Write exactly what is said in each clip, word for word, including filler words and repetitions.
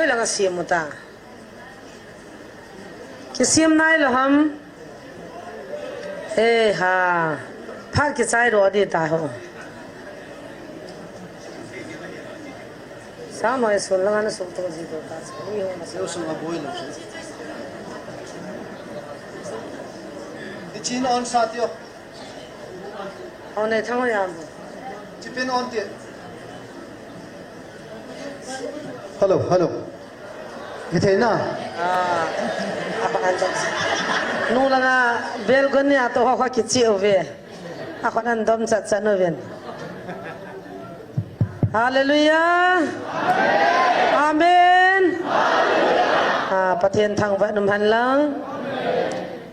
Langa siam u ta. Kisiam nai lou ham. Eh ha. Phat kichai ro di ta ho. Sa noi sun langa na sum to ji to ta. Ni ho na sa. Yo sum a boi lo. Ichin on sa tio. Aw, nei thang aw yam. Chipin on ti. Hello, hello. Hithei na. Ah. Apa kan tak. Nu langa balcony a to ho kichi uve. Akhon an dom chat chat nu ven. Hallelujah. Amen. Ah, Pathen thangvah in um hen lang.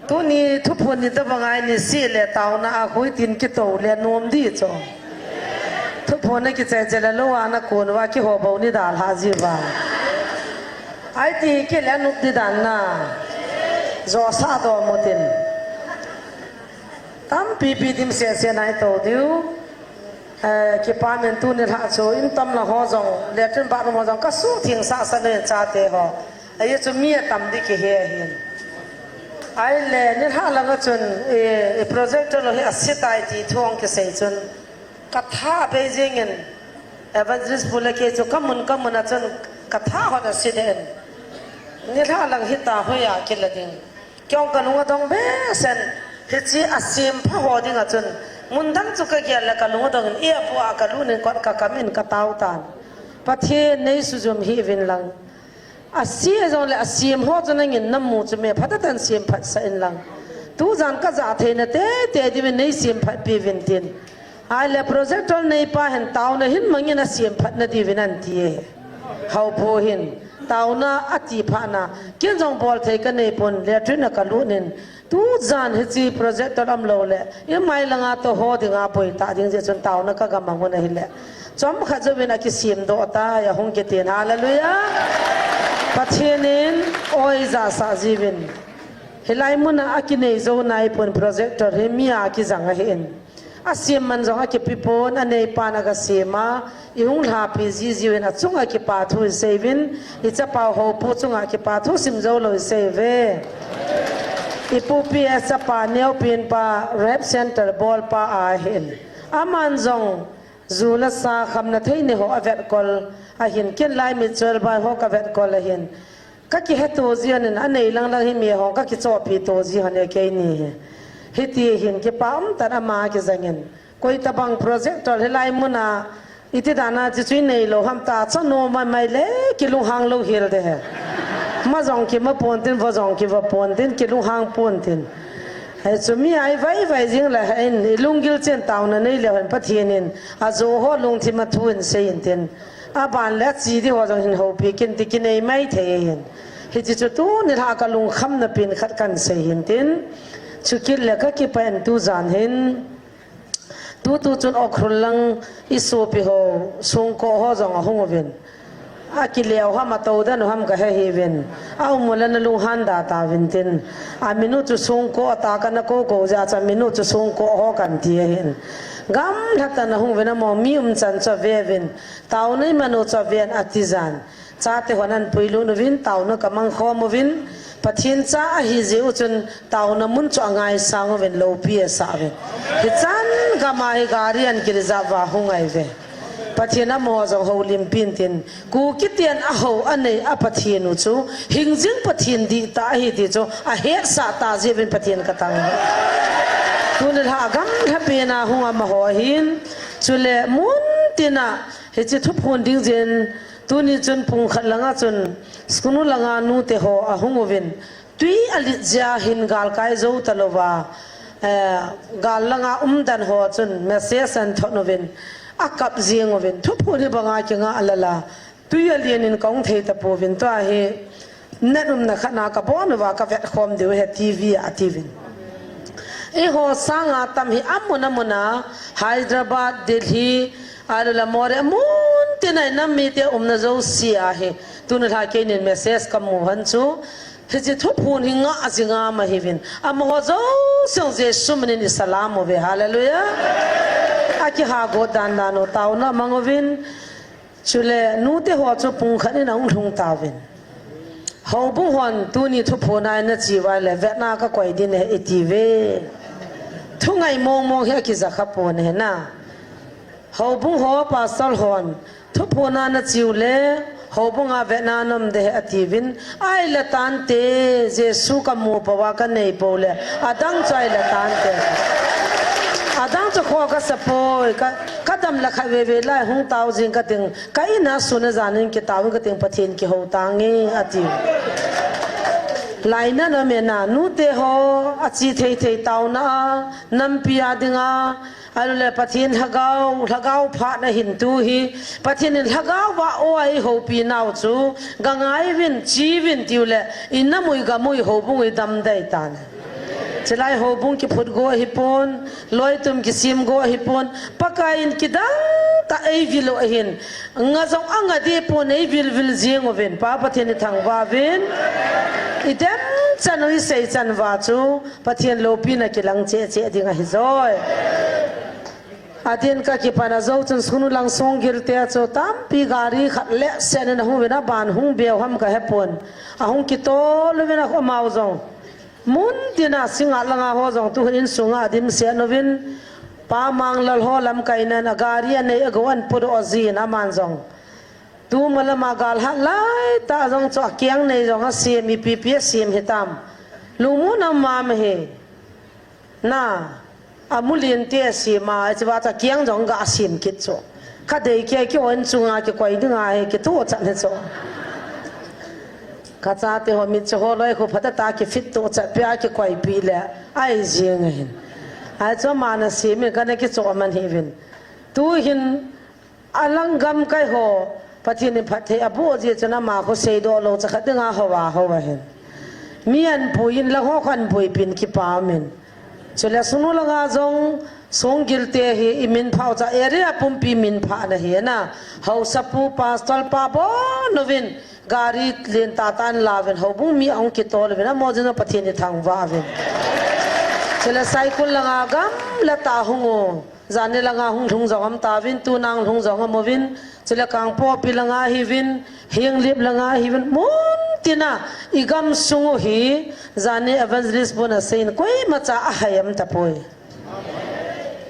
Tuni thuphon ni tabang ahi, nisih le taona a khui tin kito le nom di chu. Thuphon na kichai chai le lou a na kon uva kiho bou ni dalha ji uva. Ahi ti kile nup di dan na. Jo sa do mo tin. Tampi pi dim se se nai to diu. Eh, kipa min tuni lha chu in tam la ho jong, latrine bathroom ho jong, ka su thing sa sa nei chate ho. Ahi chu mi atam di kihe hin. Ahile, nilhah langa chun, eh, eh, projector lo hi asi tai ti thu hung kisei chun. Ka tha bei jing in, Evangelist Pu le kei chu ka mun ka mun a chun, ka tha hon asi den. Nilhah lang hita hoiya kila ding. Kei jong ka lung adong behseh in, hiche a sempha ho dinga chun, mun dang chu ka gel le ka lung adong in, airport a ka lut in kot ka kam in ka tao tan. Pathen nei sujum hih uvin lang. Asi jong le a sem ho chu nangin na mu chu me phatah tah in semphat sah in lang. Tujan ka ja theina tete diuvin nei semphat pi uvin tin. Ahile projector neipa hin taona hin mangin a semphat na diuvin ahin ti e. Haopu hin taona ati phat na, ken jong bol thei ka nei pon, latrine a ka lut in, tujan hiche projector um lou le, i mai langa to ho dinga poi ta ding jeh chun taona ka ga mang un ahile. Chomkhat jouvin a kisem doh ta, ahung kiten, hallelujah. Pathen in oi ja sah jiuvin. Hilai mun a kinei jou nai pon projector hi mi a kijang ahin. A sem man jong a kipe pon, a neipan a ga sem a, i hung lhapi ji jiuvin a chunga kipa thu i sei uvin, i chapa Haopu chunga kipa thu sim jou lou i sei uve. I pupi a chapa neopen pa rehab center bol pa ahin. Aman jong ju le sa khamna thei nei ho a vetkol ahin, ken lai mi chol bai ho ka vetkol ahin. Ka kihe to ji hon in, a nei lang lang hi mi ho ka kichopi to ji hon e keini hi. Hiti hin kipa um tah in ama kijang in. Koi tabang projector hilai mun a, iti dan a chi chu i nei lou ham ta, cha nom mai mai le, kilunghang lou hel de he. Ma jong kima pon tin, va jong kiva pon tin, kilunghang pon tin. Hichu mi a i vai vai jing le hen, i lunggil chen taona nei le hen Pathen in, ajo ho lungthim a thu in sei in tin. Aban le achi di ho jong hin houpi kin ti kinei mai thei hin. Hiti chu tuni lha ka lungkhamna pen khat kan sei hin tin. Chukit le ka kipah in tujan hin. Tutu chun Ukhrul lang i sopi ho, Songko ho jong ahung uvin. Akileo ham ato den u ham ka he hih uvin. A um u le na lunghan da tauvin tin. Amin u chu Songko ata kana kou kou jeh a chu amin u chu Songko ho kan ti ahin. Gamlha tah in ahung uvin amaho mi um chan chu ave uvin. Taona i man u chu aven ati jan. Chate hon ahin puilut uvin, taona ka mang khom uvin. Pathen cha ahi jeh u chun taona mun chu angaisang uvin, loupi asah uvin. Hichan gam a hi gari ahin ki reserve a hung ahi uve. Pathen in amaho jong houlimpi in tin. Kuki ten a hou a nei a Pathen u chu, hingjing Pathen dihtah ahi ti chu, ahetsah ta jeh uvin Pathen ka thangvah e. Tuni lha gamlha pen a hung amaho ahin. Chule mun tin a, hiche thuphon ding jeh in, tuni chun pung khat langa chun, school langa nute ho ahung uvin, tui alet jeh a hin galkai jou talouva, eh, gal langa umdan ho chun message ahin thot uvin, akap jing uvin, thuphon hi banga kinga lala, tui alen in kahung thei tapouvin, tua hi, Net umna khat na ka bon uva ka vet khom diu ahi T V a ati uvin. Eiho sanga tam hi amun amun a Hyderabad, Delhi, ahilou le Moreh mun tin a i nam mite umna jouse a hi. Tuni lha keinin message ka mu hon chu. Hiche thuphon hi ngah jing a ma hiuvin. Amaho jouse Jesu minin i salam uve. Hallelujah. Akiha got dan dan u taona mang uvin. Chule nute ho chu pung khat in ahung lhung tauvin. Houbung hon tuni thuphon a nache uva le vetna kakoi ding ahi atiuve. Thungai mong mong hi akija kha pon ahi na. Houbung ho pastor hon thuphon a nache u le houbung a vetna naum ding ahi atiuvin. Ahile tante, Jesu kamu pouva kanei pou le, adang chu ahile tante. Adang chu kho kasa poi, ka, kadam le khatvei vei lai hung tao jing kating, ka in a sun a jan in kitao in kating Pathen kihou tange ati. Lainat aum e na, nute ho, ache thei thei taona a, nampi a dinga, Ahilou le Pathen lhagao, lhagao phatna hin tu hi, Pathen in lhagao va o a eihoupi nau chu, gangai uvin, che uvin tiu le, inam u, igam u, ihoubung u idam dei tan. Chulai houbung kiphut go ahipon, loitum kisem go ahipon, Pakai in kidang tah eivil u ahin, nga jong anga deh pon eivil vil jing uvin, Pa Pathen ithangvah uvin, idem chan u isei chan uva chu, Pathen loupina kilang cheh cheh ding ahi joi. Adin kakipan a jou chun Sungnu lang Songgil te chu tampi gari khat le sen in ahung uvin aban hung beu ham kahepon. Ahung kitol uvin a amau jong. Mun tina Singngat langa ho jong tuhin insunga adimset uvin. Pa Manglal ho lamkai nan a gari anei agou an pudoh jin aman jong. Tuma lama gal hat lai tah jong chu akeng nei jong asem, ipi pi asem hitam. Lungmon aum mama hi. Na, amu lien te asem a, hiche va chu akeng jong ga asem kit chu. Kadei kei kei in chunga kikoi dinga hi, kitoh chat hi chu. Kachate ho mit chu ho loi khu phatah tah kifit toh chat pia kikoipi le, ahi jing ahin. Ahi chu ama nasem in kana kichoh man hiuvin. Tuhin, Alang gamkai ho, Pathen in phatthei aboh jeh chun ama khu seidoh lou chakhat dinga houva hou ahin. Mi anpui in lang ho khu anpuipin kipa umin. Chule Sungnu langa jong Songgil te hi imin phah u chu area pumpi min phah na hi na. Haosapu pastor pa bon uvin gari lentah tah in lauvin houbung mi ahung kitol uvin amaho jong Pathen ithangvah uvin. Chule Saikul langa gamla tah hung u. Janhi langa hung lhung jong aum tauvin, tuna hung lhung jong aum uvin, chule Kangpokpi langa hiuvin, Henglep langa hiuvin, mun tina igamsung u hi, janhi evangelist pun asei in, koimacha ahai aum tapoi.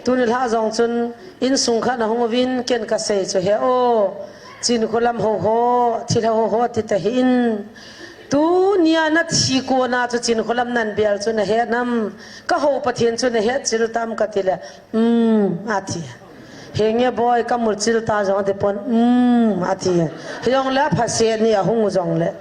Tuni lha jong chun, insung khat nahung uvin, ken kasei chu he o, Chinkholam ho ho, thilha ho ho, ti tahih in. Tunia nathi kona chu Chinkholam nanbel chu nahet nam, kahou Pathen chu nahet chil tam kati le, Um, ati. Henge boi, kamu chil ta jong ati pon, um, ati. Hijongle aphaset ni ahung jongle.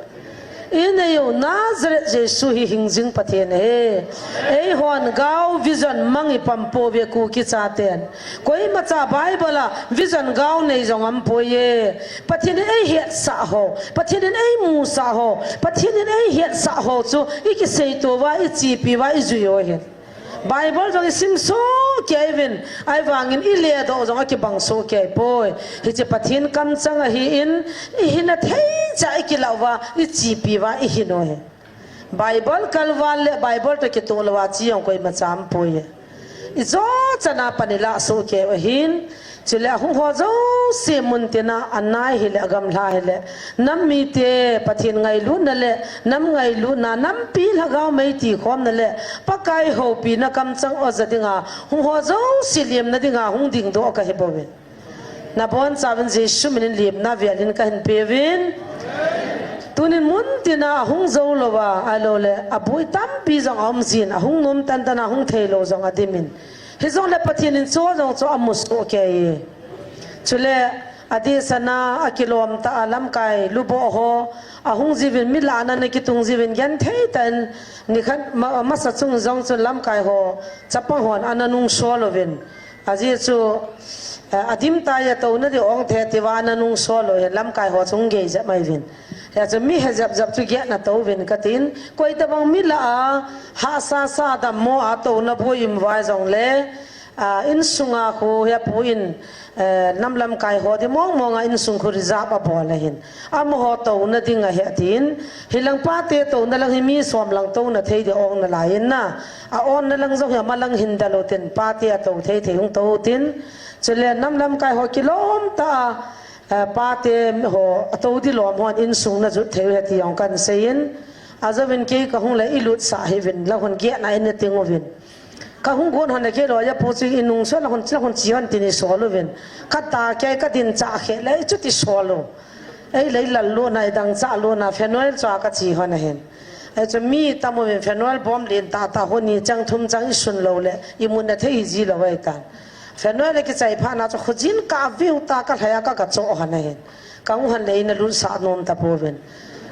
Inei u Nazareth Jesu hi hingjing Pathen ahi. Eihon gao vision mang ipam pouve Kuki chaten. Koimacha Bible a vision gao nei jong aumpoi e. Pathen in eihetsah ho, Pathen in eimusah ho, Pathen in eihetsah ho chu ikiseito uva, ichepi uva, ijui u ahin. Bible jong isim soh kei uvin, ahivangin iledoh jong akibang soh kei poi. Hiche Pathen kamchang ahin, ihina thei cha ikilah uva, ichepi uva, ihin u ahi. Bible kalval le Bible toh kitoh louva che jong koimacha aumpoi. Ijo chana pan ilah soh kei u ahin, Chule ahung ho jouse mun tina anai hile, agamla hile, nam mite Pathen ngailutna le, nam ngailutna, nampi lhagao mei tikhomna le, Pakai houpina kamchang oja dinga, hung ho jouse lemna dinga, hung dingdoh kahi bouve. Nabonchauvin Jesu minin lemna velin kahin peuvin. Tunin mun tina ahung jou louva, ahilou le, aboi tampi jong aum jin, ahung nom tantan a hung thei lou jong adimin. Hijongle Pathen in chu jong chu amu soh kei. Chule, adeh sana, akilom tah a lamkai, luboh ho, ahung jiuvin, mi lahna ana kitung jiuvin, genthei tah in, nikhat, ma, masa chung jong chun lamkai ho, chapang hon ana nungsol uvin. Ajeh chu, eh, adim tai atouna ding ong thei tiuva ana nungsol u hin, lamkai ho chung gei jep mai uvin. Hijeh chun mi hejep jep chu gei na tou uvin katin, koi tabang mi lah a, hahsa sa dammo a touna boi um uva jongle, a, insunga khu hi apu in, eh, nam lamkai ho ding mong mong a insung khu reserve abol ahin. Amaho touna ding ahi atin, hilang pate touna lang hi mi som lang touna thei ding ong nalai in na. A onna lang jong hi ama lang hin dal u tin, pate atou thei thei hung tou tin. Chule nam lamkai ho kilom tah a, Eh, pate ho, ato di lom hon insung na jut thei u ahi ti jong kan seiyin. Ajouvin kei kahung le ilutsah hih uvin, la hon geh na in na ting uvin. Kahung gon hon le kei loi a pu chu inung so la hon, la hon chi hon tin isol uvin. Kata kei kadin cha khe le ichuti sol u. Ei le ilal lona, idang cha lona, phenol chu a kachi hon ahin. Ei chu mi tam uvin phenol bom lin tah tah hon ni chang thum chang isun lou le, imu na thei ji lou ahi tan. Phenol le kichai phat na chu khojin ka viu ta ka lhai a ka ka cho hon ahin. Ka hung hon le in alutsah nom ta pouvin.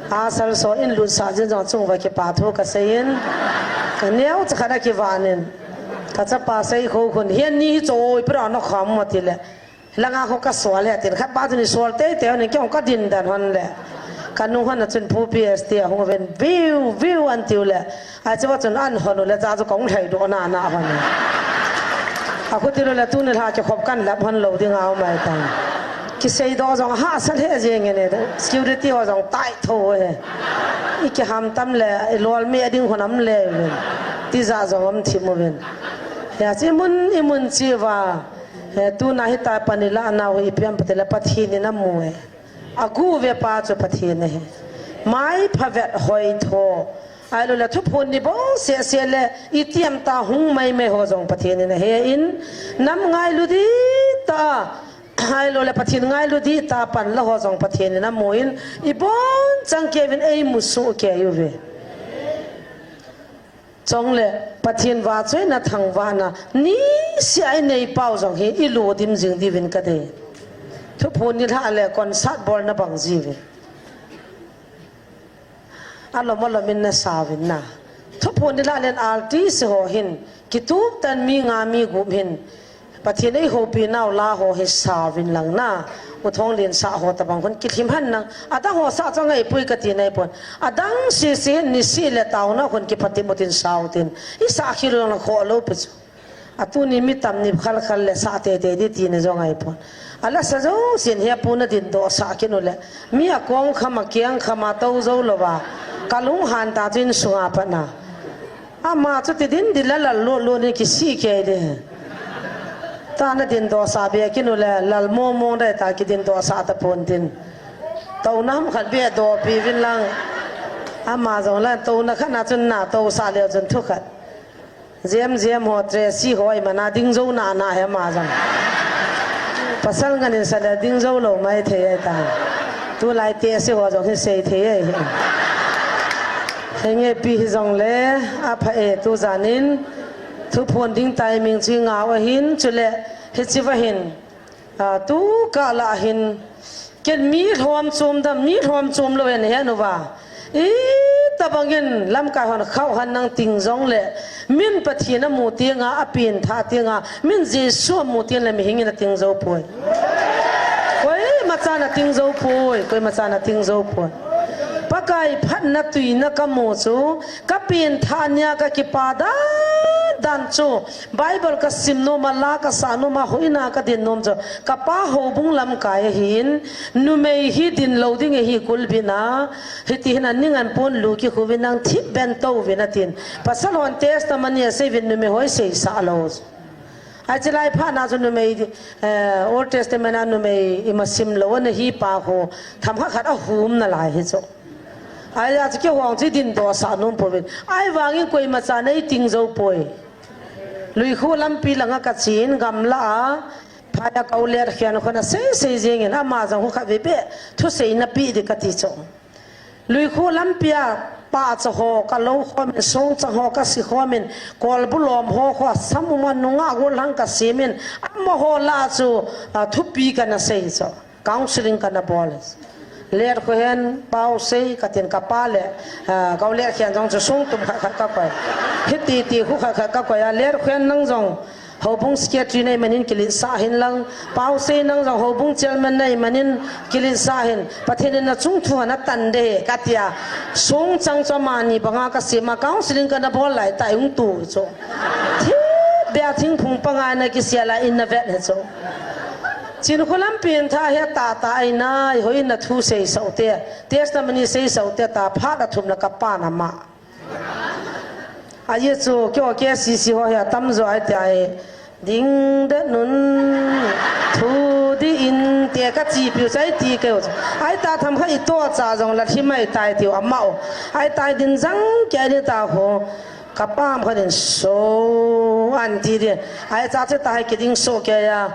Asal so in lutsah jin jong chung va kipa thu ka seiyin. Ka neo cha khat a kivan in. Ka chapa sei kho khun. Hian ni hi cho oi pra na kham ma ti le. Langa kho ka sol le tin khat pa chun isol tei tei hon in kei hon kadin dan hon le. Ka nu hon a chun pu P S T a hung uvin viu, viu an tiu le. Achu va chun an hon u le cha chu kong lhai doh na na hon. A khu ti lo le tuni lha kikhop kan lap hon lou ding a um ahi tan. Kisei doh jong hahsa lheh jeng e ne. Security ho jong tai tho e. I kiham tam le, i lol mi a ding hon am le uvin. Tija jong um thim uvin. Hia chu imun, imun chi uva. He, tuna hita pan ilah nau hi ipi ham ati le Pathen in amu e. Agu ve pa chu Pathen ahi. Mai phavet hoi tho. Ahilou le thuphon ni bou seh seh le itiam ta hung mai mai ho jong Pathen in ahe in. Nam ngailu di ta. Ahilou le Pathen ngailu di ta pan la ho jong Pathen in amu in. Ibon chang kei uvin eimu soh kei uve. Chong le Pathen vahchoina thangvahna niseh a inei pau jong hi ilut dim jing diuvin kadei. Thuphon nilhah le concert bolna bang jiuvin. Alom alom in nasa uvin na. Thuphon nilhah le artist ho hin kitup tan mi nga mi gup hin Pathen eihoupi nau la ho hi sa uvin lang na, U Thonglen sa ho tabang khun kilhim hen lang, adang ho sa chu angai poi kati nai pon. Adang sese hin niseh le taona khun kiphatim utin sa utin. Isah khel u lang kho lou pi chu. Atuni mi tam ni khal khal le sa tei tei di tina jong ahi pon. Ala sa jousen hi apu na dindoh sah kit u le. Mi akong kham a kiang kham a tou jou louva. Ka lung han ta chu insunga pat na. Ama chu ti din din la lal lut lut in kisih kei di. Ta na dindoh sah be kit u le lal mong mong dai ta kidindoh sah ta pon tin. Touna ham khat be doh pi uvin lang. Ama jong la touna khat na chun na tou sah leu chun thu khat. Jem jem ho Tracy ho i mana ding jou na na he ama jong. Pasal ngan in sa le ding jou lou mai thei ahi ta. Tulai Tracy ho jong hi sei thei ahi. Henge pi hi jong le, apha e tu jan in, thuphon ding timing chu i ngau ahin, chule, hichi va hin, a, tu kah lah hin, ken mi lhom chom dam, mi lhom chom lou hen hen uva. I tabang in lamkai hon khau han nang ting jong le, min Pathen amu tiang a, apen tha tiang a, min Jesu amu tiang le mihing in ating jou poi. Koima chan ating jou poi, koima chan ating jou poi. Pakai phatna tuina ka mu chu, ka pen tha nia ka kipa dan dan chu, Bible ka sim nom a, la ka sa nom a, hoina ka din nom chu, ka pa houbung lamkai ahin, numei hi din lou ding ahi kulbin a, hiti hin aning an pon lu kikhu vin nang thip ben tou vin atin. Pasal hon testimony asei vin numei hoi sei sa lou. Ai, chilai phat na chu numei, eh, Old Testament a numei ima sim lou ana hi pa ho, tham khat khat ahum na lai hi chu. Ai, a chu kei hong chu dindoh sah nom pouvin. Ai vangin koima chan ei ting jou poi. Luikhu lampi langa ka chin gamla a, phai a ka u Letkhen khun asei sei jeng in ama jong khu khat vei beh, thusei na pi di kati chu. Luikhu lampi a pahcha ho ka lou khom in, songchang ho ka si khom in, kolbu lom ho khu a sam um a nungah gollhang ka sim in, amaho lah chu, a, thupi kana sei chu. Counseling kana bol. Letkhu hen, Pausei, katin ka pa le, a, ka u Letkhen jong chu songtum khat khat ka koi. Hiti ti khu khat khat ka koi a, Letkhu hen nang jong, Houbung secretary na imanin kiletsah hin lang, Pausei nang jong houbung chairman na imanin kiletsah hin, Pathen in na chung thu ana tan de, katia, songchang chu amani banga ka sim a, counseling kana bol lai tai hung tu chu. Thi bia thingphung panga na kisel a in na vet he chu. Chinkhu lampi in tha he ta ta ai na, hoi na thu sei sau te, testimony sei sau te ta, phat a thum la ka pa na ma. Ahi chu, kei KCC ho hi atam jo ahi ti ahi. Ding det nun thu Ti in te ka chi piu chai ti keu. Ai ta tham kha i to cha jong la thi mai tai tiu ama o. Ai tai din jang ke ni ta ho. Ka pam kha din so an ti di. Ai cha che ta hai ki ding so ke ya.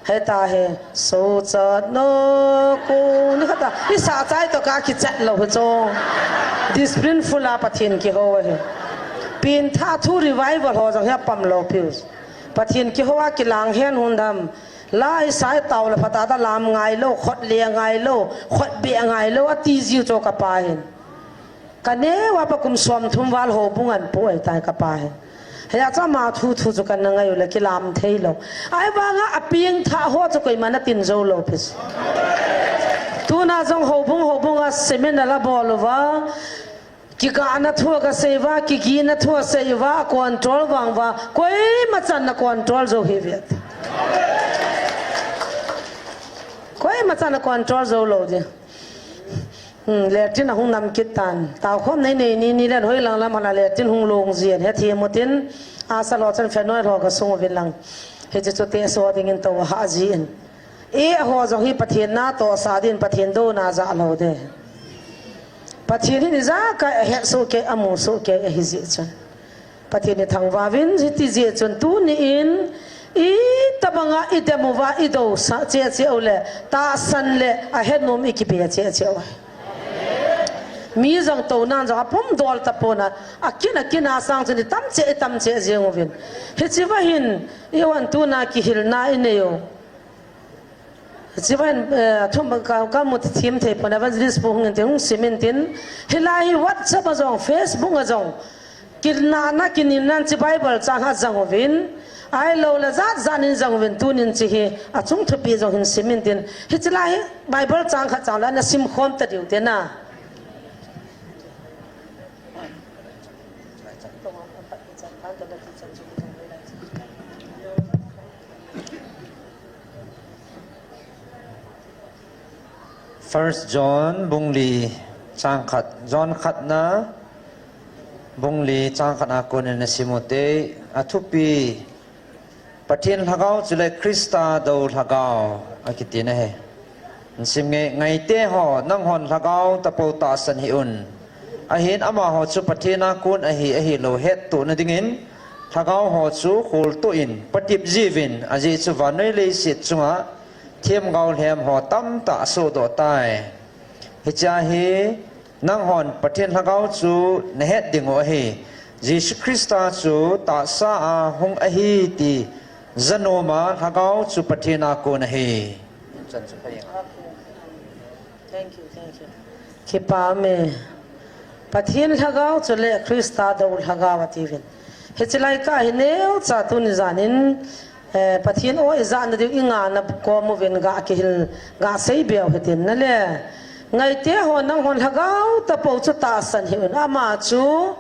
He ta he so cha no ko ni kha ta. I sa chai to ka ki chat lo he cho. Discipline full a Pathen ki ho he. Pin tha thu revival ho jong he pam lo piu. Pathen ki ho a ki lang hen hun dam. Lai sai tau le phata ta lam ngai lo, khot le ngai lo, khot be ngai lo, a ti jiu cho ka pa hin. Ka neu a pa kum som thum val ho bung an pu ai tai ka pa hin. He a cha ma thu thu chu kan na ngai u le ki lam thei lo. Ai vanga a pieng tha ho chu koi mana tin zo lo pis. Tuna jong ho bung ho bung a seminar la bol uva. Kigana thu ka sei uva, kigina thu sei uva, control vang uva, koima chan na control zo hi vet. Koima chan na control zo lo di. Hmm, letin a hung nam kit tan. Tau khom nei nei ni ni len hoi lang lam hana letin hung long jin. He thi mutin, a sa lo chan fe noi lo ka sung vin lang. He chi chu te so ding in to ha jin. E ho jong hi Pathen na to sa din Pathen do na ja lo de. Pathen hi ni ja ka he so ke amu so ke he ji chun. Pathen ni thangvah vin ji ti ji chun tuni in i tabanga i dem uva i do sa che che u le ta san le a he nom i ki be che che u. Mi jong to nan jong a pum dol ta pona a kin a kin a sang chun i tam che i tam che jing uvin. Hi chi va hin i wan tu na ki hil na i nei u. Chivan, eh, thum ka, ka mu thim thei pon evangelist pu hung in tin hung sim in tin. Hilai hi WhatsApp a jong, Facebook a jong. Kinana kinin nan chi Bible chang ha jang uvin. Ai lo la jat jat in jang uvin tunin chi hi a chung thupi jong hin sim in tin. Hi chi lai hi Bible chang kha chang la na sim khom ta diu te na. First John bung li chang khat, John khatna bung li chang khatna kon in na sim u te, a thupi Pathen lhagao chule Christa do lhagao akiti na he. Sim nge ngaite ho, nanghon lhagao tapo tahsan hih un. Ahin amaho chu Pathen a kon ahi, ahilou hettoh na dingin, lhagao ho chu kholtoh in patep jiuvin, ajeh chu vannoi leiset chunga themgao lhem ho tamtah asohdoh tai. Hichea hi nanghon Pathen lhagao chu nahet diu ahi. Jesu Christa chu tahsa a hung ahi ti janoma lhagao chu Pathen a kon ahi. Thank you, thank you. Kipa me. Pathen lhagao chule Christa do lhagao atiuvin. Hichi lai ka hi neocha tuni janin, eh, Pathen o i jana diu i ngana kom uvin ga kihil, ga sei beu hitin na le. Ngaite ho nanghon lhagao tapo chu tahsan hih un ama chu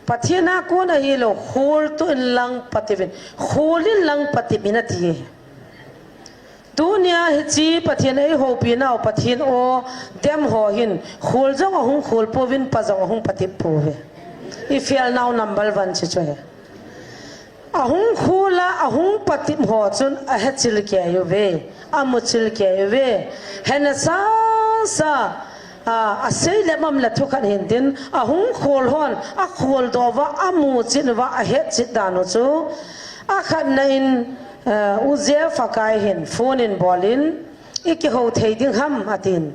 Pathen a kon ahilou kholtoh in lang patep in, khol in lang patep in ati. Tunia hichi Pathen eihoupi nau Pathen o dem ho hin khol jong ahung khol pouvin pa jong ahung patep pouve. I fail nau number one chi chu he. Ahung khol a, ahung patep ho chun ahechil kei uve, amuchil kei uve. Hena sasa, a, asei le mam le thukhat hintin, ahung khol hon, akholdoh uva, amuchit uva, ahechit dan u chu. Akhatna in, eh, U Jeff Akai hin phone in bolin, i kihou thei ding ham atin.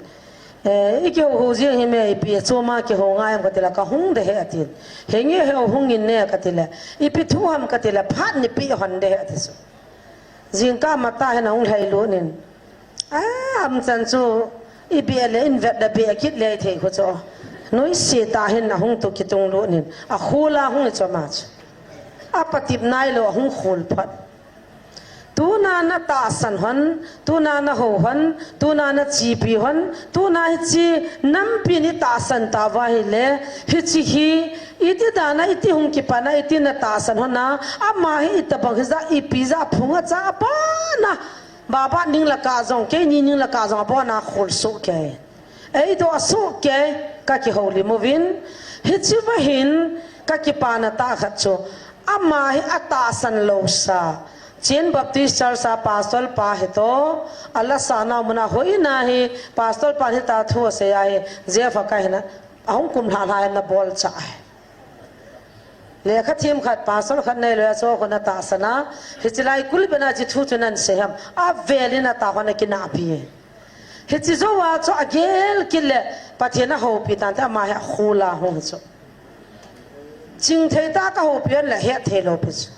Eh, i kihou hou jing hi me ipi choma kihou ngai am katile kahung de he atin. Henge he hung in ne katile. Ipi thu ham katile phat nipi hon de he ati chu. Jingkah matah hin ahung lhailut in. Ah, amchan chu i beh le in vet da beh kit le thei khu chu. Noise tah hin ahung tu kitung lut in. Akhol a hung i chu ama chu. Apatep nailou ahung khol phat. Tuna na tahsan hon, tuna na hou hon, tuna na chepi hon, tuna hichi nampi ni tahsan tauva hile, hichi hi, iti dana, iti hung kipana, iti na tahsan hona, ama hi itobang hija, ipi ja, phunga cha, abona, baba ning laka jong, keini ning laka jong, abona khol soh kei. Eidoh soh kei, ka kihoulim uvin, hichi va hin, ka kipana tah khat chu, ama hi atahsan lousa, Chin Baptist Church a pastor pa hi to, ala sa nau muna hoi na hi, pastor pa hi ta thu se ya hi, Jeff ka hi na, ahung kum hla hla na bol cha. Lekha thim khat, pastor khat nei lo ya cho ko na ta sana, hi chilai kul bena chi thu chu nan se ham, a velin a ta ko na kina pi. Hichi zo a chu a gel kit le, Pathen a houpi tan te ama hi a khula hung chu. Ching thei ta ka houpi an le het thei lo pi chu.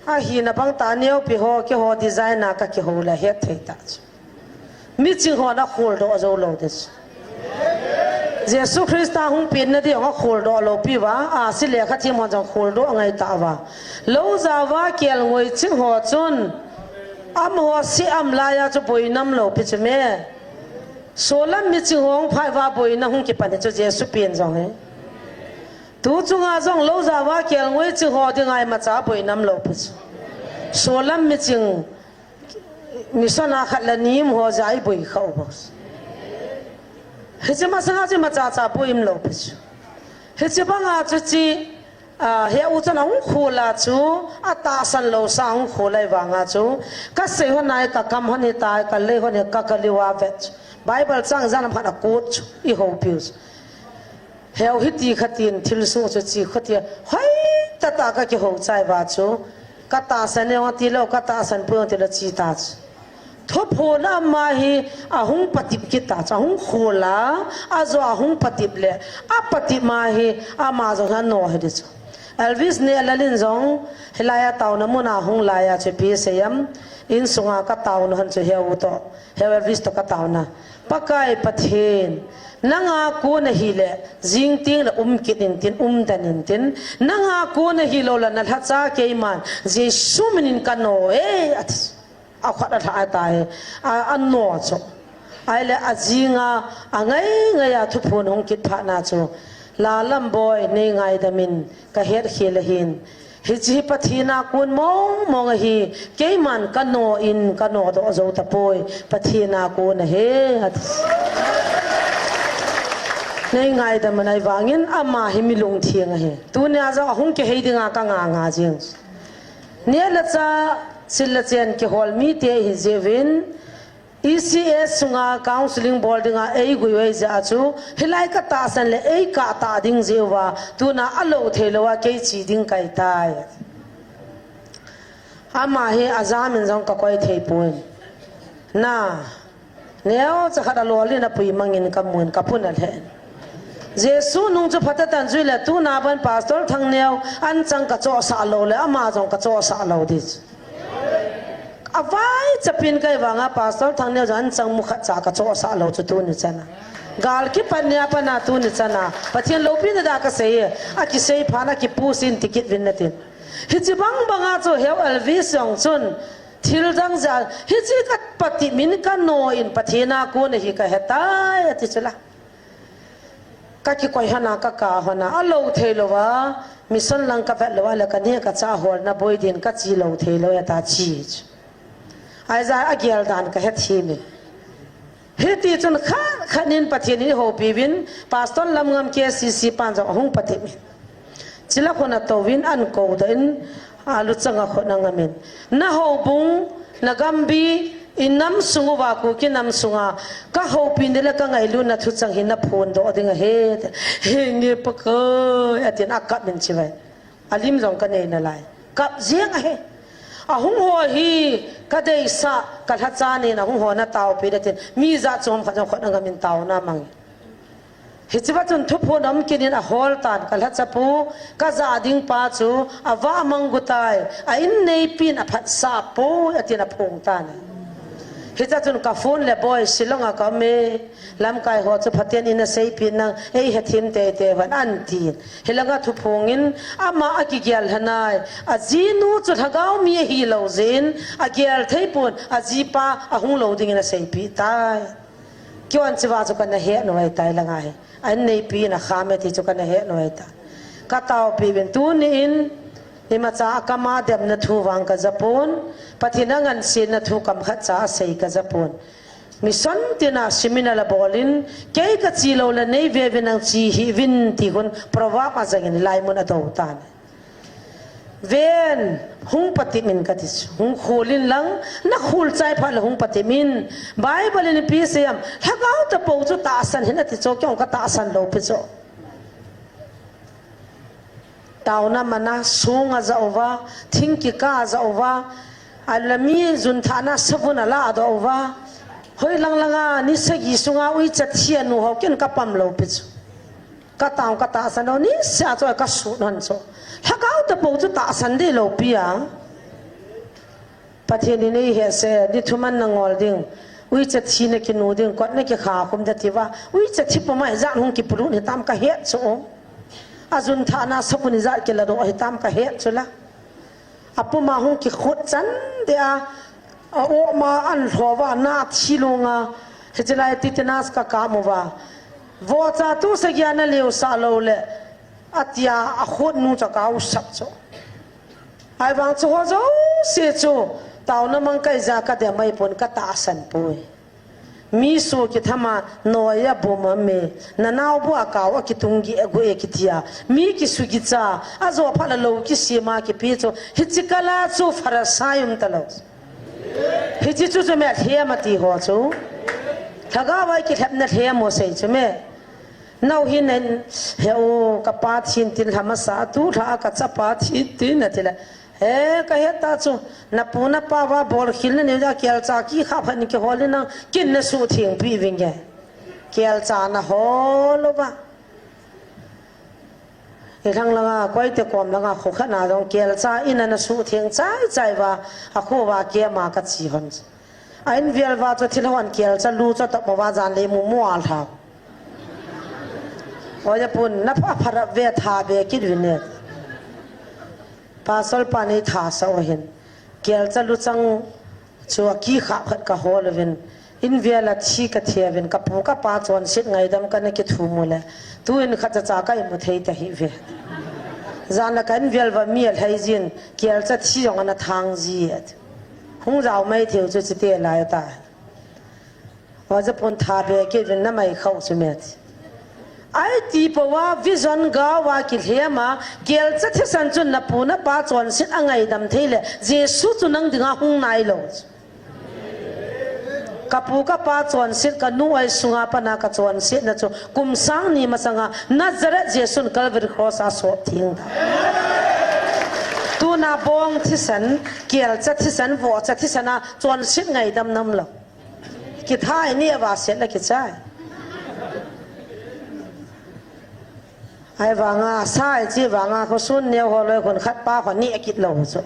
A hi na bang ta neo pi ho, ki ho design na ka ki ho le het thei ta chu. Mi ching ho na khul do zo lo de chu. Jesu Christa hung pin na di hong a khul do lo pi va, a si lekha thim hon jong khul do ngai ta va. Lo za va kel ngoi ching ho chun, am ho si am la ya chu boi nam lo pi chu me. Solam mi ching hong phai va boi na hung ki pan chu Jesu pin jong he. Tu chunga jong lo za va kel ngoi ching ho di ngai ma cha boi nam lo pi chu. Solam mi ching mission a khat la nim ho za i boi khau bo. Hichi ma sanga chi ma cha cha boi im lo pi chu. Hichi banga chu chi, a, he u chan a hung khula chu, a ta san lo sa hung khulai vanga chu, ka sei ho nai ka kam ho ni tai, ka lei ho ni ka ka liwa vet chu. Bible chang zan am khat a kut chu, i ho piu chu. Heu hiti khatin thil sung chu chi khatia, hoi ta ta ka ki ho chai va chu, ka ta san ne ti lo, ka ta san pu ti lo chi ta chu. Thuphon ama hi ahung patip kit ta chu, ahung khula, a zo ahung patip le, a patip ma hi ama zo na no hi di chu. Elvis ne lalin jong, hilai a tauna muna hung lai a chu pi seyam, in sunga ka tauna han chu heu to, heu Elvis to ka tauna. Pakai Pathen, nanga kona hi le, jing ting le um kit in tin, um dan in tin, nanga kona hi lo la na lhacha keiman, Jesu min in ka no e, ati. A khat a lha a tai, a, a no chu. Ai le a jinga, a ngai ngai a thuphon hung kit pha na chu. La lam boi, nei ngai da min, ka het khel a hin. Hichi hi Pathen a kun mong mong a hi, keiman ka no in, ka no do zo ta poi, Pathen a kun a he, ati. Nei ngai da man ai vangin, ama hi mi lungtheng a he. Tunia zo a hung ki hei dinga ka nga nga jing. Ne la cha, sil la chen ki hol mi te hi jevin, E C S sunga counseling bol dinga ei gui ei ja chu, hilai ka ta san le ei ka ta ding jeuva, tuna a lo thei lo a kei chi ding kai tai. Ama hi a jam in jong ka koi thei poi. Na, neo cha khat a lolin a pui mangin ka mun ka pun a lhen. Jesu nung chu phata tan jui le tuna ban Pastor Thangneo an chang ka cho sa lo le ama jong ka cho sa lo di. A vai chapin kai vanga Pastor Thangneo jan chang mu khat cha ka cho sa lo chu tuni chana. Gal ki pan nia pana tuni chana. Pathen lopi na da ka sei e. A ki sei phan a ki pu sin tikit vin na tin. Hichi bang banga chu heu Elvis jong chun thil dang ja hichi ka pati min ka no in Pathen a kun a hi ka hetai ati chula. Ka ki koi hana ka ka hana a lo thei lo va. Mission lang ka vet lo a le ka ne ka cha hol na boi din ka chi lo thei lo ya ta chi. Ai za a gel dan ka het hi mi. Hiti chun khat khat nin Pathen in i hopi vin, Pastor Lamngam K C C pan jong ahung pati min. Chila khun a to vin an ko da in, a lu chang a khun a ngam in. Na ho bung, na gam bi, i nam sung uva ku ki nam sunga, ka hopi ni le ka ngailu na thu chang hi na phun do ding a he. He nge pa ko, atin a kap min chi vai. A lim jong ka nei na lai. Kap jeng a he. A hung ho hi ka deisa ka lhacha nin a hung ho na tao pi da tin. Mi ja chom khat jong khot na ngam in tao na mang. Hichi va chun thuphon om kinin a hol tan ka lhacha pu ka ja ding pa chu a va mang gu tai. A in nei pin a phat sa pu a tin a phung tan. Hicha chun ka phone le boi Shillong a ka me. Lamkai ho chu phaten in a sei pin nang ei he thim te te van an tin. Hilanga thuphungin ama a kigel hanai, a jinu chu lhagao mi ahi lo jin, a gel thei pun, a jipa a hung lo dingin a seipi tai. Kion chiva chu kana he noi tai langa hi. An neipi na khame ti chu kana he noi ta. Ka taupi vin tuni in, imacha a kama demna thu vang ka japun, Pathen a ngansin na thu kam khat cha a sei ka japun. Mission tina seminar la bolin, kei ka chi lo la nei ve vin ang chi hi vin ti hun proverb a jangin lai mun a do tan. Ven, hung patep in kati chu. Hung khol in lang, nakhol chai phat le hung patep in. Bible in ipi asei em? Lhagao tapou chu tahsan hih in ati chu, kei jong katahsan lou pi chu. Taona mana, song aja uva, thing kikah aja uva, ahilou le mi jun thahna savun aladoh uva. Hoilang langa, ni sagi sunga uicha thi anu ho kei in kapam lou pi chu. Katao, katahsan lou, niseh a chu kasut hon chu. Lhagao tapou chu tahsan deh lou pi a. Pathen in eihetsah e, ni thum a nangol ding. Uicha thi nakinu ding, kot nakikha khum ding ati uva. Uicha thi puma ijat hung kipolut hitam kahet chu. Ajun thahna savun ijat kiladoh hitam kahet chu la. Apuma hung kikhut chan deh a, a-op ma alho uva, ana thi lhung a, hiche lai tetanus kakap uva. Vohcha tu sagi a naleusah lou le, atia akhut nu chu akausap chu. Ahivang chu ho jouse chu, taona mang kaija kadem ahipon katahsan poi. Mi soh kitham a, noi abom aum e, nanao bu a kau akitung geh gu e kitia, mi kisugicha, ajo phat le lou kisem a kipe chu, hiche kal a chu Pharisee um talou. Hiche chu chu me lhem ati ho chu. Lhagao a ikilhepna lhem ho sei chu me. Nao hin nen, he u, kapa thin tin lha masa, tu lha a kachapa thin tin ati le. He, kahet ta chu, napu napa uva bolkhel nanei uva, kelcha kikhap khat in kihol in lang, kei in nasuhtheng peh uving e. Kelcha nahol uva. Ilhang langa, Koite kom langa, kho khat na jong, kelcha in a nasuhtheng chai chai uva, akho uva kei ama kache hon. A in vel uva chu thil hon kelcha lu chu atop uva jan le mumu a lhau. Oi, apun, napha pharap ve tha be kit uvin e. Pastor pan eithasah u ahin. Kelcha luchang chu akikhap khat kahol uvin. In vel a thi kathe uvin. Kapu kapa chonset ngaidam kana kithum u le. Tuin khat cha cha ka imu thei tahih uve. Jan a ka in vel uva mi alhai jin. Kelcha thi jong ana thang ji. Hung jao mai thei u chu chite lai ta. Ojapun tha be kit uvin namai khau chu me ti. Ahi ti pouva vision gao a kilhem a, kelcha thisan chun napu napa chonset angaidam thei le, Jesu chu nang dinga hung nailou. Kapu kapa chonset kanu oi sunga pana kachonsetna chu, kum sang ni masanga, Nazareth Jesun Calvary Cross a asop theng ta. Tuna bong thisan, kelcha thisan, vohcha thisan a, chonset ngaidam nam lou. Kithai ni ava set la kichai. Ahivanga, sa ichi vanga, khosun neo ho loi khun khat pa khun ni akit lou chu.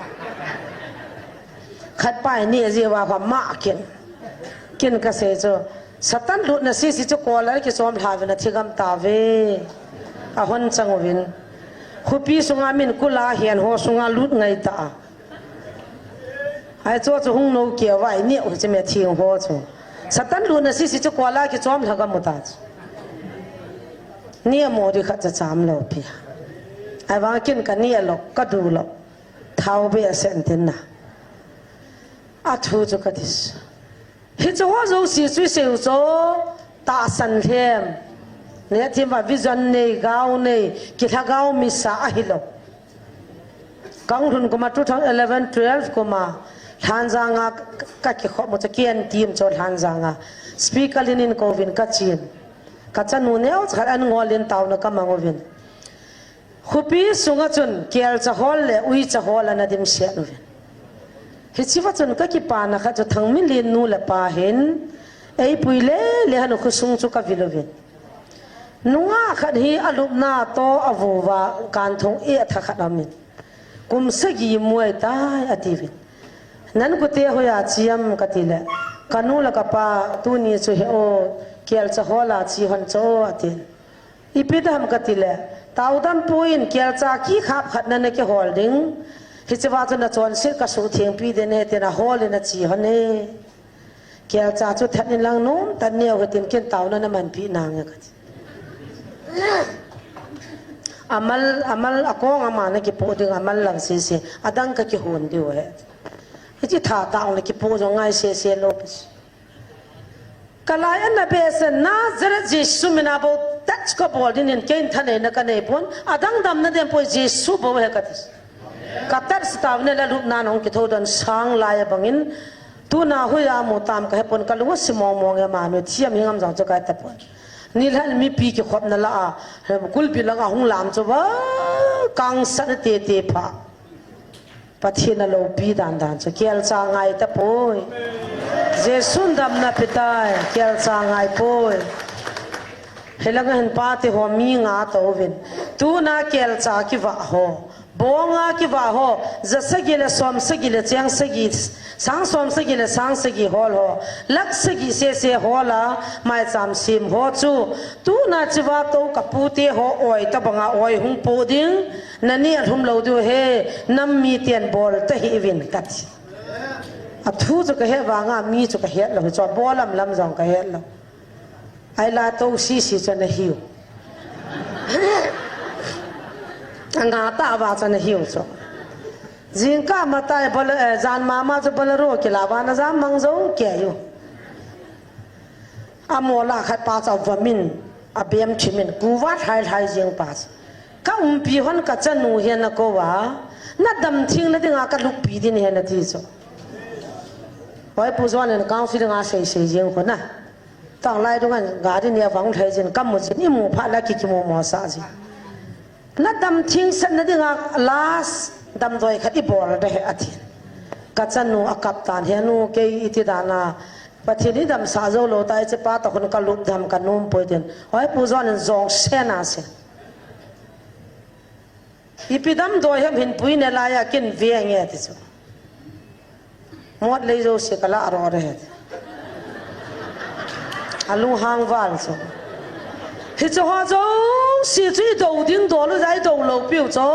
Khat pa ni aji uva khun ma kin. Kin kasei chu. Satan lutna sisi chu kola kichom lha uvin athi gam tauve. Ahon chang uvin. Khopi sunga min kula hian ho sunga lut ngai ta. Ahi chu chu hung nou kia vai ni u che me thing ho chu. Satan lutna sisi chu kola kichom lha gam u ta chu. Ni amo di khat cha cham lou pi. Ahivang kin kani alou, kadu lou. Thao be a sen tin na. Athu chu kati chu. Hiche ho jouse chu isei u chu tahsan lhem. Neh thim va vision nei, gao nei, kilhagao misa ahilou. Kang lhun kuma two thousand eleven twelve kuma Lhanjang a ka kikhop u chu ken team chu Lhanjang a. Speaker lin in kouvin kachen. Kachanu neo khat an ngol in taona kamang uvin. Khopi sunga chun kelcha hol le uicha hol ana dimset uvin. Hicheva chun kakipana khat chu Thangminlen nu le pa hin eipui le le hanu khosung chu kavil uvin. Nungah khat hi alupna to avuva kanthong e atha khat amin. Kum sagi muai tai atiuvin. Nan kute hoiya che am kati le. Kanu le kapa tuni chu he o kelcha hol a che hon chu atin. Ipi dam kati le, taodam poi in kelcha kikhap khat nana kihol ding. Hicheva chu nachonset kasuhtheng pi ding ahi tin ahol in ache hon e. Kelcha chu that in lang nom tah neo hitin ken taona naman pi nange kati. Amal, amal akong ama nakipoh ding amal lang sese, adang kakihon diu ahi. Hiche tha taona kipoh jong ngai sese lou pi. Kalai ana behseh Nazareth Jesu mina bou touch kabol dingin kein thaneina kanei pon, adang damna dem poi Jesu bou ahi kati. Ka tat sita vin la lupna nong kitho don sang lai a bangin. Tuna huya mu tam ka hepon ka lunga simong mong e manu thiam hingam jong chu kai tapon. Nilhah mipi kikhopna la a kulpi langa hung lam chu va kang sat tete pha. Pathen a lopi dan dan chu kelcha ngai tapoi. Jesun damna petai kelcha ngai poi. Helanga hin pate ho mi nga tovin. Tuna kelcha kiva ho. Bonga kiva ho. Za sagi le som sagi le cheng sagi. Sang som sagi le sang sagi hol ho. Lak sagi sese hola. Mai cham sim ho chu. Tuna chiva to ka pute ho oi ta banga oi hung pu ding. Nani a lhum lo diu he, nam mi tian bol ta hi vin kati. A thu chu ka he vanga mi chu ka het lo, chu bol lam lam jong ka het lo. Ai la to si si chu na hiu. A nga ta va chu na hiu chu. Jingkah matai bol, eh, jan mama chu bol ro ki la va na jam mang jo ke yu. A mola khat pa cha vamin, a bem thimin, kuva thlai thlai jing pa cha. Ka umpi hon ka chanu hian a ko a, na dam thing na dinga ka lukpi din hian a ti chu. Hoi pu zuan in council nga sei sei jing ko na. Tang lai dungan gari ni a vang thlai jin ka mu jin i mu pha la ki ki mu mo sa jin. Na dam thing sat na dinga last damdoi khat i bol da he a ti. Ka chanu a kap tan he nu kei i ti dana. Pathen i dam sa zo lo ta i che pa ta khun ka lup dam ka num poi tin. Hoi pu zuan in zong se na se. I pi damdoi hem hin pui ne lai a kin ve nge ti chu. Mot lei zo se ka la ro re. A lunghang val chu. Hi chu ho zo si chu i do ding do lu zai do lo piu chu.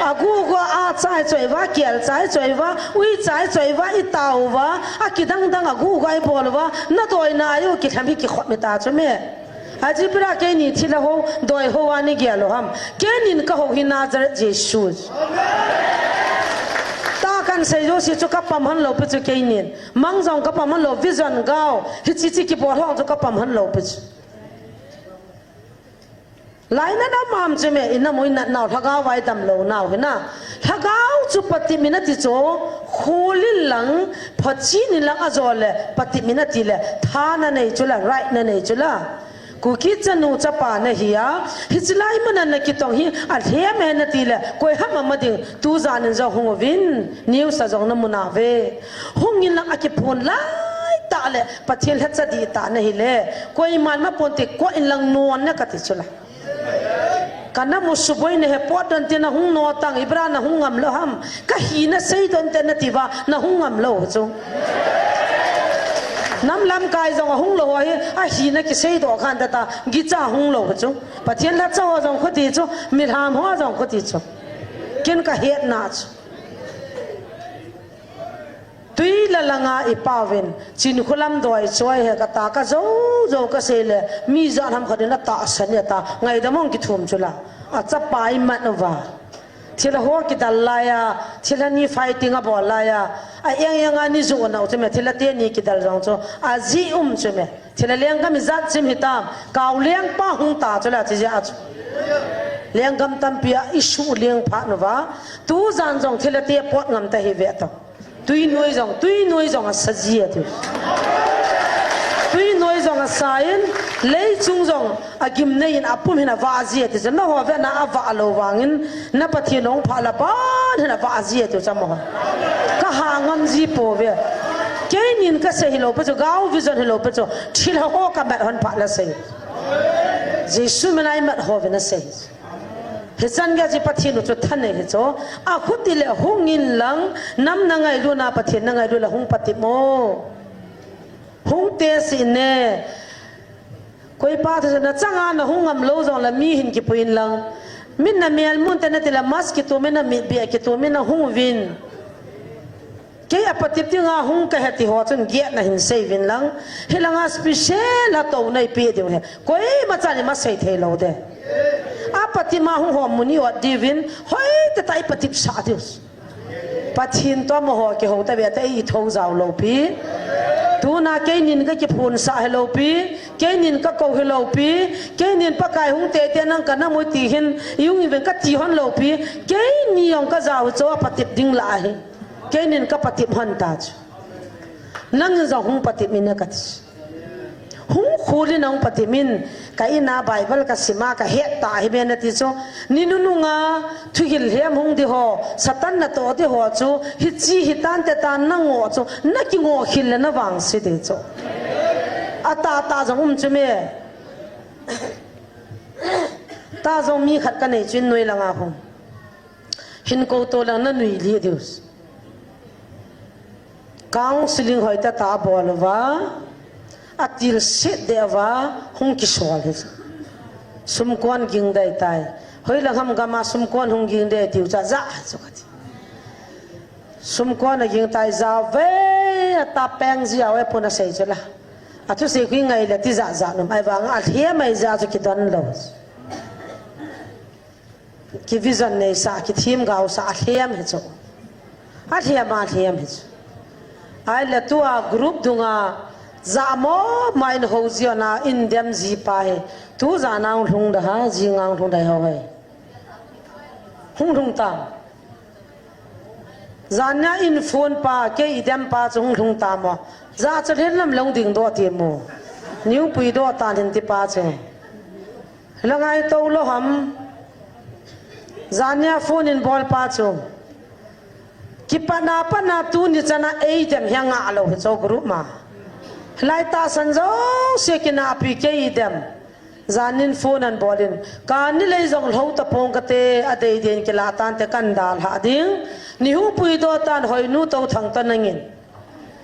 A gu gu a chai choi va, kial chai choi va, ui chai choi va, i tau va, a ki dang dang a gu gu ai bol va, na doi na ayu ki tham hi ki khop mi ta chu me. A ji pira kei ni thila ho, doi ho ani gial lo ham. Kei nin ka ho hi Nazareth Jesus. Ta kan sei zo si chu ka pam han lo pi chu kei nin. Mang zong ka pam han lo, vision gao. Hi chi chi ki bol hong chu ka pam han lo pi chu. Lai na na mam chu me, ina mui na nau, lhagao vai dam lo nau, hina. Lhagao chu pati mina ti chu, khulin lang, phachi ni lang a zo le, pati mina ti le, tha na nei chu la, right na nei chu la. Kuki chanu chapa na hi a, hi chi lai mana na kitong hi, a hle me na ti le, koi ham a ma ding, tu zanin zo hung uvin, news a zong na muna ve. Hung in lang a kiphun lai ta le, Pathen lhacha di ta na hi le, koi man ma pon ti ko in lang nuan na ka ti chu la. Ka na mu suboi na he pot don ti na hung no tang, ibra na hung ngam lo ham, ka hi na sei don te na ti va, na hung ngam lo chu. Nam lam kai zong a hung lo ho hi, a hi na ki sei do khan ta ta, gi cha hung lo chu. Pathen lhacha ho zong khuti chu, mi lham ho zong khuti chu. Kin ka het na chu. Tui la langa i pauvin, chin khulam doi choi he ka ta ka zo zo ka sei le, mi za ham khat in a ta sa ni ta, ngai da mong ki thum chu la, a chapa i man uva. Thil ho ki dal lai a, thil ni fighting a bol lai a, a eng eng a ni zu na u chu me, thil te ni ki dal zong chu, a ji um chu me. Thil a lenggam i zat chim hi tam, kau leng pa hung ta chu la chi ja chu. Lenggam tampi a i su leng pha nu va, tu zan zong thil a te pot ngam ta hi ve ta. Tui nuai zong, tui nuai zong a sa ji a tiu. Tui nuai zong a sa in, lei chung zong a gim nei in a pum hin a va ji a tiu. Na ho ve na a va lo vang in, na Pathian hong pha la pan hin a va ji a tiu cham ho. Ka ha ngam ji po ve. Kei nin ka sei hi lo pa chu, gau vision hi lo pa chu, thil ha ho ka mat hon pha la sei. Jesu min ai mat ho ve na sei. Hi chan ga ji Pathian u chu tha nei hi chu. A khuti le hung in lang, nam na ngailu na Pathian na ngailu la hung pati mo. Hung te si ne. Koi pa thu na changa na hung ngam lo zong la mi hin ki puin lang. Min na mial mun te na ti la mas ki tu min na mi bia ki tu min na hung vin. Kei a patip dinga hung ka he ti ho chun giat na hin sei vin lang. Hi langa special a to nei pi ding he. Koi ma chan i ma sei thei lo de. A patip ma hung ho muni ot di vin. Hoi te tai patip sa diu. Pathin to mo ho ke ho ta ve ta i tho zau lo pi. Tuna keinin ka kiphun sah hilou pi, keinin ka kou hilou pi, keinin Pakai hung tete nang ka namui ti hin, i hung ven ka ti hon lou pi, keini jong ka jao chu a patep ding la hi. Keinin ka patep hon ta chu. Nang jong hung patep in ka ti. Hung khulin hung patep in, ka ina Bible ka sima ka het ta hi be na ti chu. Ni nununga, thuhil hem hung di ho, Satan na to di ho chu, hichi hitan te tan na ngo chu, na kingo khil le na vangse di chu. A ta ta jong um chu me. Ta jong mi khat ka nei chu in noi langa hung. Hin kou to lang na nui li diu. Counseling hoi ta ta bol uva, a til set de uva, hung kisol hi. Sumkon ging dai tai. Hoi lang ham gama sumkon hung ging dai tiu cha ja chu ka ti. Sumkon a ging tai ja ve a ta peng ji a ve pun a sei chu la. A thu sei khui ngai le ti ja ja num ai vang a hliam ai ja chu kidon lo. Ki vision nei sa, ki thim gao sa, a hliam hi chu. A hliam, a hliam hi chu. Ai le tua group dunga, ja mo ma in ho ji ona in dem ji pa hi. Tu ja nang lhung da ha, ji ngang lhung da ho hai. Hung lhung ta. Jania in phone pa, kei i dem pa chu hung lhung ta mo. Ja chu hlen lam long ding do ti mo. Niu pui do ta hin ti pa chu. Langai to lo ham. Jania phone in bol pa chu. Kipana pana tuni chana ei dem hi a nga lo hi chu group ma. Lai ta san jo se kina pi kei dem. Janin phone an bolin. Kani lei jong lo ta pong ka te a dei den kila tan te kan dal ha ding. Ni hung pui do tan hoi nu to thang ta nangin.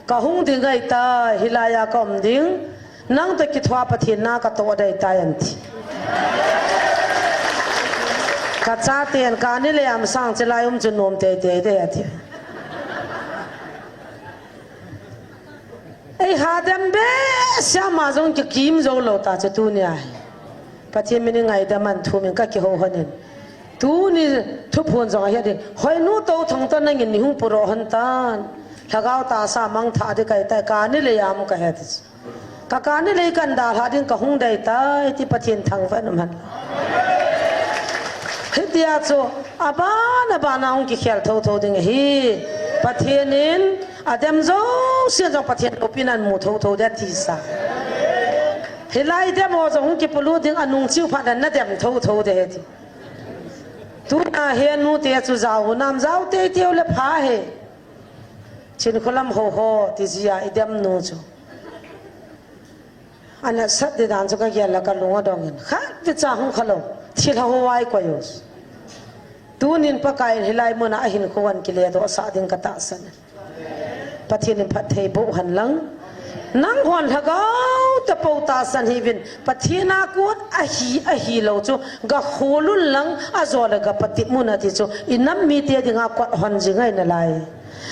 Ka hung ding ngai ta, hilai a ka um ding. Nang to kithua Pathen na ka to dai ta an ti. Ka cha ten kani le am sang che lai um chu nom te te te a ti. Ei ha dem be siama jong ki kim jo lo ta chu tunia hi. Pathen min i ngaidam an thu min ka kiho honin. Tuni thuphon jong a hi a ding. Hoi nu to thang ta nangin ni hung puro hon tan. Lhagao ta sa mang tha di kai tai kani le yam ka he ti. Ka kani le kan da lha ding ka hung dai tai ti Pathen thang va num han. Hitia chu aban aban a hung kikhel tho tho ding hi. Pathen in a dem jo sia jong Pathen lopin an mu tho tho de ti sa. Hilai dem ho jong hung kipulu ding a nung chiu phat na dem tho tho de he ti. Tuna he nu te chu jao nam jao te teu le pha he. Chin kholam ho ho ti jia i dem nu chu. Ana sat de dan chu ka gel la ka lung a dong in. Khat ti cha hung khalo. Thil ha ho wai ko yos. Tunin Pakai in hilai muna a hin khuan kile do sa ding ka ta san. Pathen in phatthei boh hen lang. Nang hon lhagao te po ta san hi vin. Pathen a kon ahi, ahi lo chu. Ga khulun lang a jo le ga patep mun a ti chu. I nam mi te dinga kot hon ji ngai na lai.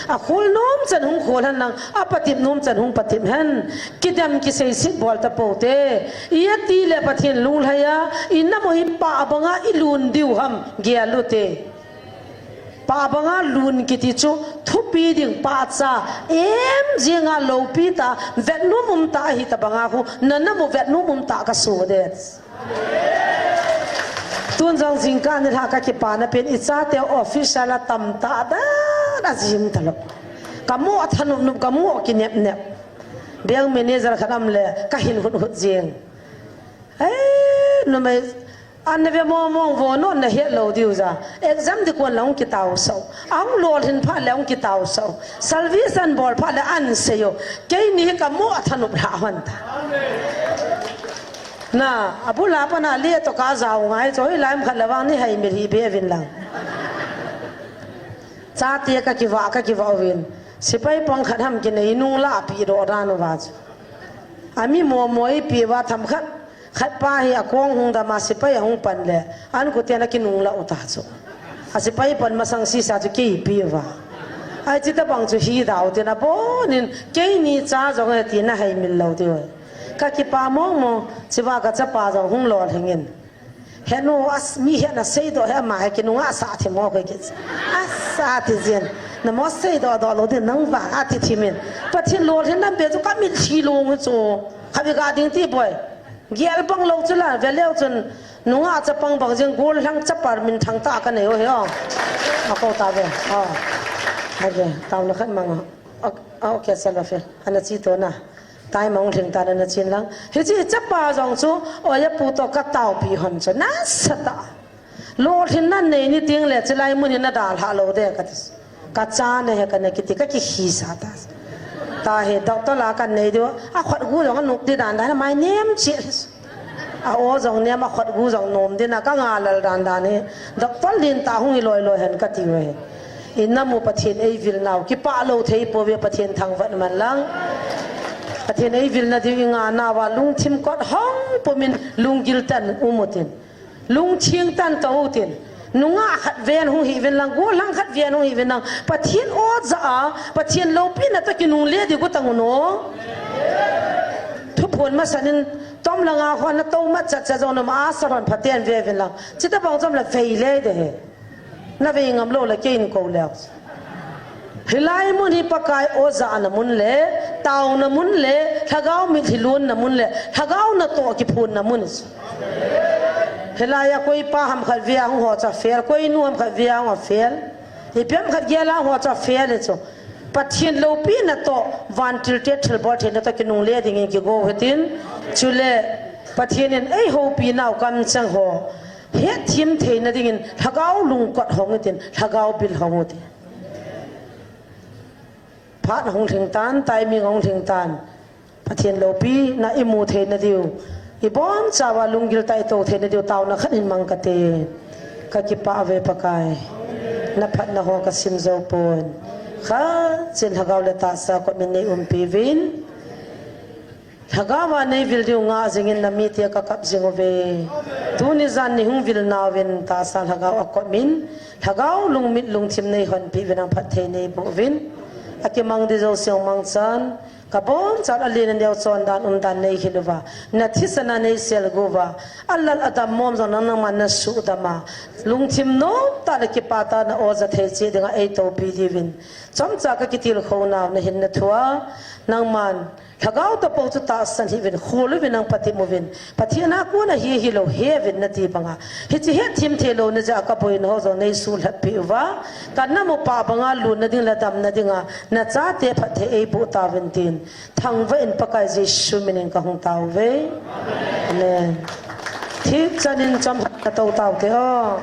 A khul nom chan hung khul hen lang. A patep nom chan hung patep hen. Kidam kisei sit bol ta po te. I a ti le Pathen lunglhai a. I nam u hi pa banga i lun diu ham. Gel u te. Pa banga lun kiti chu thupi ding pa cha em jinga lopi ta vetnum um ta ahi ta banga hu na namu vetnum um ta ka su de. Tun jong jingkah ni lha ka kipana pen i chate official a tam ta da da jing ta lo. Ka mu a thanup nup ka mu a kinep nep. Bank manager khat am le ka hin hut hut jing. Eh, numei An na ve mong mong vo non na het lo diu ja. Exam di kon lang kitau sau. Ang lol hin pha le ang kitau sau. Salvation bol pha le an se yo. Keini ka mu a thanup lha hon ta. Na, abula pa na le to ka jao ngai choi laim khat la vang ni hai mi ri be vin lang. Chate ka kiva ka kiva vin. Sipai pang khat ham kinei nung la pi do dan u va chu. Ami mo mo i pi va tham khat. Khat pa hi a kong hung dam a sipai a hung pan le, an kuten a kinung la u ta chu. A sipai pan masang sisa chu kei pi va. Ai chi ta bang chu hi dau tin a bonin, keini cha jong e ti na hai mil lo ti oi. Ka kipa mong mong, chi va ka chapa jong hung lol hingin. He nu as mi he na sei do he ma he kinung a sa thi mo ko ki. A sa thi jin. Namo seidoh doh lou ding nang vang ati thimin. Pathen lolhin lam pe chu ka mitlhi long chu. Khatvei ga ding ti boi. Gel bang lou chu la, ve leu chun nungah chapang bang jing gollhang chapar minthang tah ka nei u hi o. A ko ta ve. A. A ve. Taona khat mang o. A, a, okay, self affair. Ana chi to na. Tai mang thing ta na na chin lang. Hiche chapa jong chu, oja pu to ka taopi hon chu. Nasatah. Lolhinna nei ni ting le, chilai mun hi na dalha lou de ka ti. Ka cha na he ka na kiti ka kihisa ta. Ta he doctor la ka nei diu, a khut gu jong a nup di dan dan, mai nem chi. A o jong nem, a khut gu jong nom di na ka ngalal dan dan hi. Doctor lin ta hung hi loi loi hen ka ti ve. In na mu Pathen ei vil nau, kipah lou thei po ve Pathen thangvah man lang. Pathen ei vil na diu i nga nau va lungthim kot hong pumin lunggil tah in um u tin. Lungthim tah in tou tin. Nungah khat ven hung hi vin lang, gollhang khat ven hung hi vin lang. Pathen oja a, Pathen loupina toh kinungle di gu tang u no. Thuphon masan in tom langa khon na tou mat chat chat jong nom a sa ron phaten ve vin lang. Chita bang jom la vei le de he. Na vei ngam lou la kei in ko leu. Hilai mun hi Pakai oja na mun le, taona mun le, lhagao mitlhi lon na mun le, lhagao natoh kiphon na mun. Hilai a koi pa ham khat via hung ho cha fel, koi nu ham khat via hung ho fel. Ipi ham khat gel a ho cha fel e chu. Pathen loupina toh, vantil te thilbol theina toh kinungle dingin kigo u hitin. Chule, Pathen in ei houpi nau kamcheng ho. Hetthem theina dingin lhagao lungkot hong u tin, lhagao bil hong u tin. Phat hung lhing tan, timing hung lhing tan. Pathen loupina i mu theina diu, i bonchauva lunggil tah i tou theina diu, taona khat in mang ka te. Ka kipah ve Pakai. Na phatna ho ka sim jou pon. Khat chin lhagao le tahsa kot min nei umpi vin. Lhagao a nei vil diu ngah jingin na mite ka kap jing uve. Tuni jan ni hung vil nauvin tahsa lhagao a kot min. Lhagao lungmit lungthim nei honpi vin ang phatthei nei boh uvin. A kimang di jouse hung mangchan. Ka bonchauva alen aneo chondan umdan nei hil uva. Na thisan a nei sel gu uva. A lal a dam mom jong nang nangman na suhdam a. Lungthim nom tah le kipah tah na oja thei cheh dinga ei toupi diuvin. Chomcha ka kitilkhou nau na hinna thua. Nangman. Lhagao tapo chu tahsan hih uvin, khol uvin nang patim uvin. Pathen a kona hi hilou, he uvin nati banga. Hiche hetthem thei louna jeh a ka boina ho jong nei sulhap peh uva. Ka nam upa banga lutna ding le damna dinga, na chate phatthei ei boh tauvin tin. Thangvah in Pakai Jesu minin ka hung tao uve. Amen. Thip chan in chomkhat na tou tau te o.